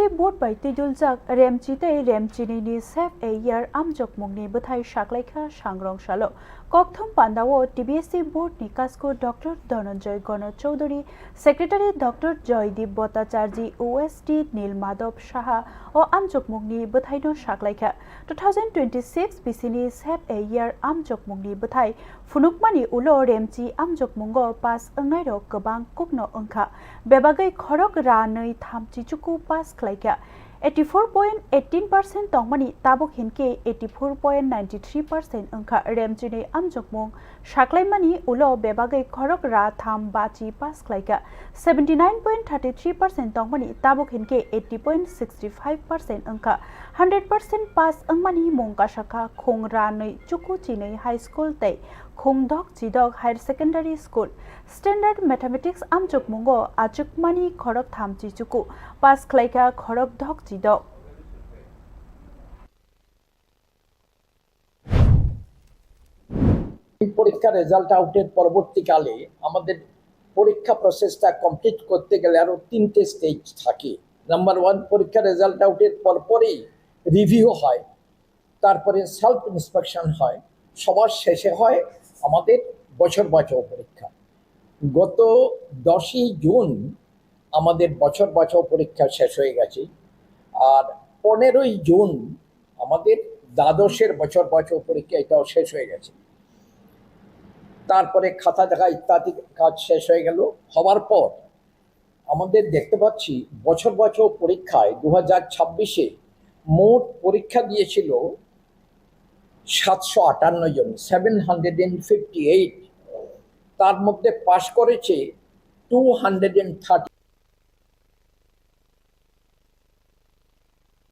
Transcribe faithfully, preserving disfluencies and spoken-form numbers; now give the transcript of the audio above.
Board bai twiduljak Remchi tei Remchinini Save a Year amjokmungni bwthai saklaikha sangrong salo. Kokthum pandao T B S C Board ni kasku Doctor Dhananjay Ganesh Chaudhary, Secretary Doctor Joydeep Bhattacharjee, O S D Nil Madhav Saha o amjokmungni bwthaino saklaikha. Two thousand twenty-six bisini Save a Year amjokmungni bwthai phunukmani ulo Remchi amjokmungo pass wngnairok kwbang kukno wngkha. Bebagwi khorok ra nwi thamchi chuku pass khlaikha. Eighty-four point eighteen percent tongmani tabuk hinkhe eighty-four point ninety-three percent wngkha. Remchini amjokmung saklaimani ulo bebagwi khorok ra tham bachi pass khlaikha. Seventy-nine point thirty-three percent tongmani tabuk hinkhe eighty point sixty-five percent wngkha. Hundred percent pass wngmani mung kasakha khung ra nwi chuku chinwi high school tei khung dok chidok higher secondary school. Standard Mathematics amjokmungo achukmani khorok thamchi chuku pass khlaikha khorok dok chidok. এই পরীক্ষার রেজাল্ট আউটের পরবর্তীকালে আমাদের পরীক্ষা প্রসেসটা কমপ্লিট করতে গেলে আরও তিনটে স্টেজ থাকে। নাম্বার ওয়ান, পরীক্ষার রেজাল্ট আউটের পরপরই রিভিউ হয়, তারপরে সেলফ ইন্সপেকশন হয়, সবার শেষে হয় আমাদের বছর বাঁচাও পরীক্ষা। গত দশই জুন আমাদের বছর বাঁচাও পরীক্ষা শেষ হয়ে গেছে, আর পনেরোই জুন আমাদের দ্বাদশের বছর বাঁচাও পরীক্ষা, এটাও শেষ হয়ে গেছে। তারপরে খাতা দেখা ইত্যাদি কাজ শেষ হয়ে গেল। হওয়ার পর আমাদের দেখতে পাচ্ছি বছর বাঁচাও পরীক্ষায় দু হাজার ছাব্বিশে মোট পরীক্ষা দিয়েছিল সাতশো আটান্ন জন, seven hundred and fifty eight. তার মধ্যে পাশ করেছে টু হান্ড্রেড অ্যান্ড থার্টি